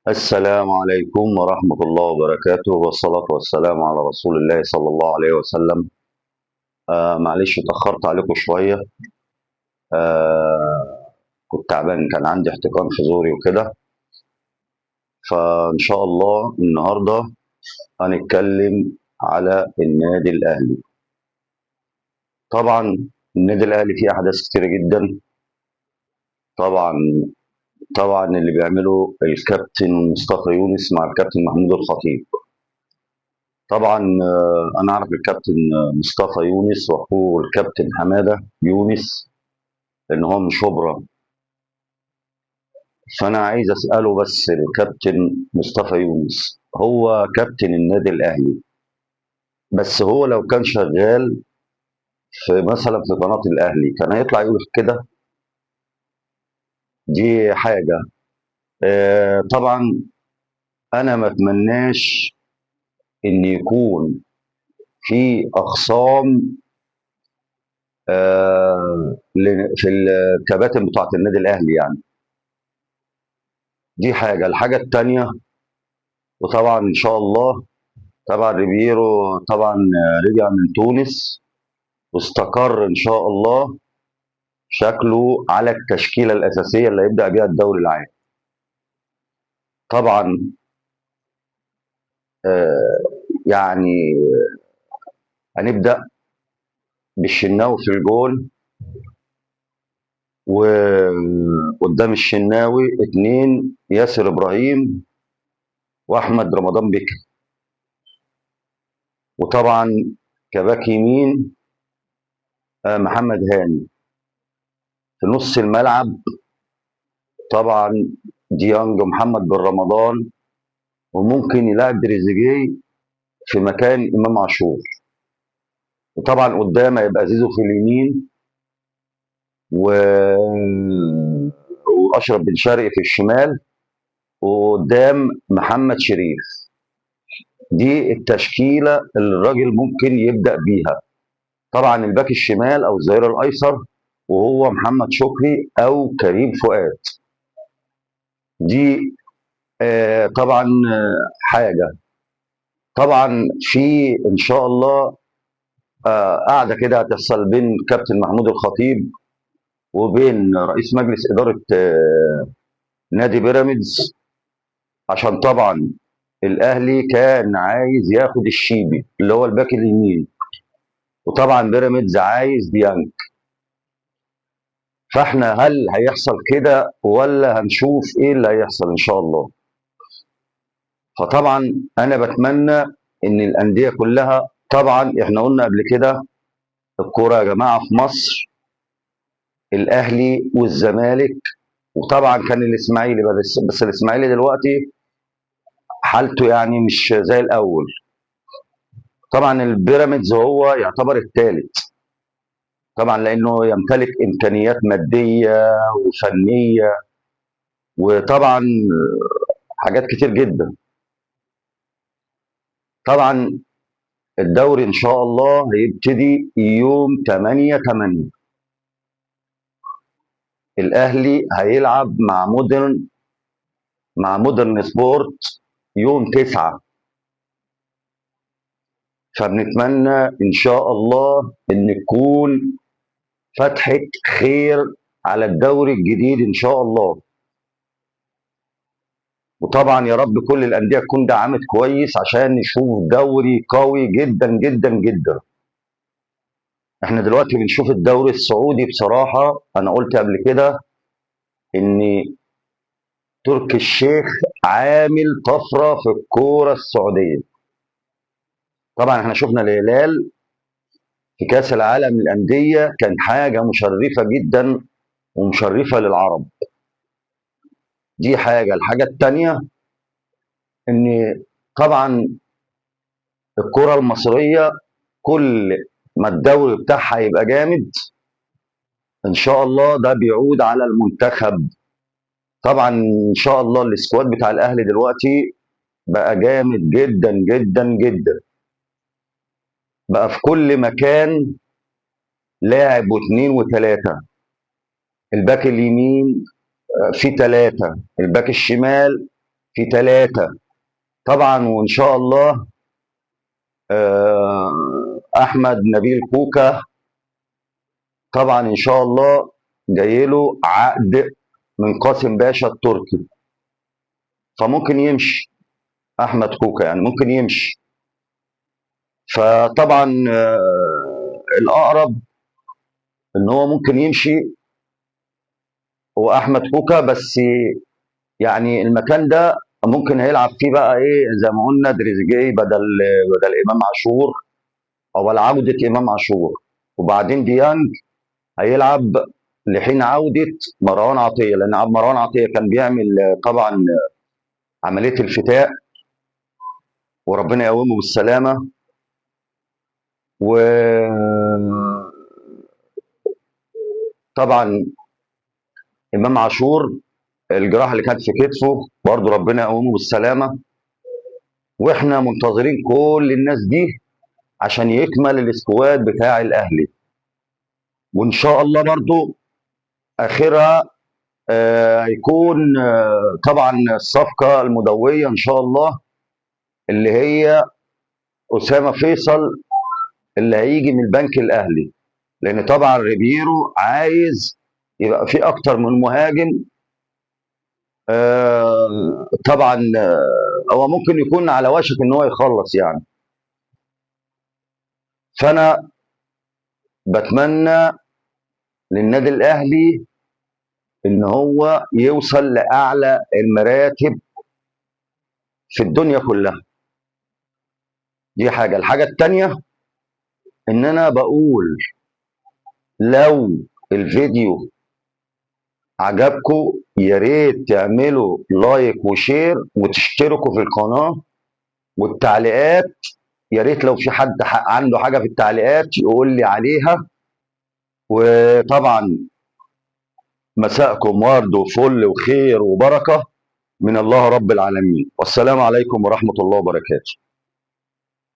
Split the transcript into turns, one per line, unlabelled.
السلام عليكم ورحمة الله وبركاته، والصلاة والسلام على رسول الله صلى الله عليه وسلم. معلش اتأخرت عليكم شوية. كنت تعبان، كان عندي احتقان في زوري وكده. فإن شاء الله النهاردة هنتكلم على النادي الأهلي. طبعا النادي الأهلي فيه أحداث كتيرة جدا. طبعا اللي بيعمله الكابتن مصطفى يونس مع الكابتن محمود الخطيب. طبعا انا اعرف الكابتن مصطفى يونس واخوه الكابتن حمادة يونس ان هو من شبرا، فانا عايز اساله بس الكابتن مصطفى يونس هو كابتن النادي الاهلي، بس هو لو كان شغال في مثلا في قناة الاهلي كان هيطلع يقول كده؟ دي حاجة. طبعا انا ما اتمناش ان يكون في اخصام في الكباتن بتاعت النادي الاهلي، يعني دي حاجة. الحاجة الثانية، وطبعا ان شاء الله طبعا ريبيرو طبعا رجع من تونس واستقر ان شاء الله شكله على التشكيلة الاساسية اللي هيبدا بيها الدوري العام. طبعا يعني هنبدا بالشناوي في الجول، وقدام الشناوي 2 ياسر ابراهيم واحمد رمضان بكر، وطبعا كباك يمين محمد هاني. في نص الملعب طبعا ديانج ومحمد بن رمضان، وممكن يلعب تريزيجيه في مكان امام عاشور. وطبعا قدام هيبقى زيزو في اليمين واشرف بن شرقي في الشمال، وقدام محمد شريف. دي التشكيلة اللي الراجل ممكن يبدا بيها. طبعا الباك الشمال او الظهير الايسر وهو محمد شكري او كريم فؤاد. دي طبعا حاجة. طبعا في ان شاء الله قاعدة كده هتحصل بين كابتن محمود الخطيب وبين رئيس مجلس ادارة نادي بيراميدز، عشان طبعا الاهلي كان عايز ياخد الشيبي اللي هو الباك اليمين، وطبعا بيراميدز عايز ديانج. فاحنا هل هيحصل كده ولا هنشوف ايه اللي هيحصل ان شاء الله؟ فطبعا انا بتمنى ان الاندية كلها، طبعا احنا قلنا قبل كده الكورة يا جماعة في مصر الاهلي والزمالك، وطبعا كان الاسماعيلي، بس الاسماعيلي دلوقتي حالته يعني مش زي الاول. طبعا البيراميدز هو يعتبر الثالث، طبعا لانه يمتلك امكانيات مادية وفنيه وطبعا حاجات كتير جدا. طبعا الدوري ان شاء الله هيبتدي يوم 8/8. الاهلي هيلعب مع مودرن سبورت يوم 9. فبنتمنى ان شاء الله ان تكون فتحة خير على الدوري الجديد ان شاء الله. وطبعا يا رب كل الاندية تكون دعمت كويس عشان نشوف دوري قوي جدا جدا جدا. احنا دلوقتي بنشوف الدوري السعودي. بصراحة انا قلت قبل كده ان تركي الشيخ عامل طفرة في الكورة السعودية. طبعا احنا شفنا الهلال في كاس العالم للاندية كان حاجة مشرفة جدا ومشرفه للعرب. دي حاجة. الحاجة الثانية ان طبعا الكره المصرية كل ما الدوري بتاعها يبقى جامد ان شاء الله ده بيعود على المنتخب. طبعا ان شاء الله السكواد بتاع الاهلي دلوقتي بقى جامد جدا جدا جدا، بقى في كل مكان لاعب واثنين وثلاثة. الباك اليمين في 3، الباك الشمال في 3 طبعا. وان شاء الله احمد نبيل كوكا طبعا ان شاء الله جاي له عقد من قاسم باشا التركي، فممكن يمشي احمد كوكا، يعني ممكن يمشي. فطبعا الاقرب ان هو ممكن يمشي هو احمد كوكا، بس يعني المكان ده ممكن هيلعب فيه بقى ايه زي ما قلنا دريزيجيه بدل امام عاشور، او عوده امام عاشور، وبعدين ديانج هيلعب لحين عوده مروان عطية، لان مروان عطية كان بيعمل طبعا عملية الفتاء، وربنا يقومه بالسلامة. و طبعا امام عاشور الجراحة اللي كانت في كتفه برضه ربنا يقومه بالسلامة. واحنا منتظرين كل الناس دي عشان يكمل ال squad بتاع الاهلي، وان شاء الله برضه اخرها هيكون طبعا الصفقة المدويه ان شاء الله اللي هي اسامة فيصل اللي هيجي من البنك الاهلي، لان طبعا ريبيرو عايز يبقى في اكتر من مهاجم. طبعا هو ممكن يكون على وشك ان هو يخلص يعني. فانا بتمنى للنادي الاهلي ان هو يوصل لاعلى المراتب في الدنيا كلها. دي حاجة. الحاجة التانية ان انا بقول لو الفيديو عجبكم يا ريت تعملوا like و share وتشتركوا في القناة، والتعليقات يا ريت لو في حد عنده حاجة في التعليقات يقول لي عليها. وطبعا مساءكم ورد وفل وخير وبركة من الله رب العالمين، والسلام عليكم ورحمة الله وبركاته.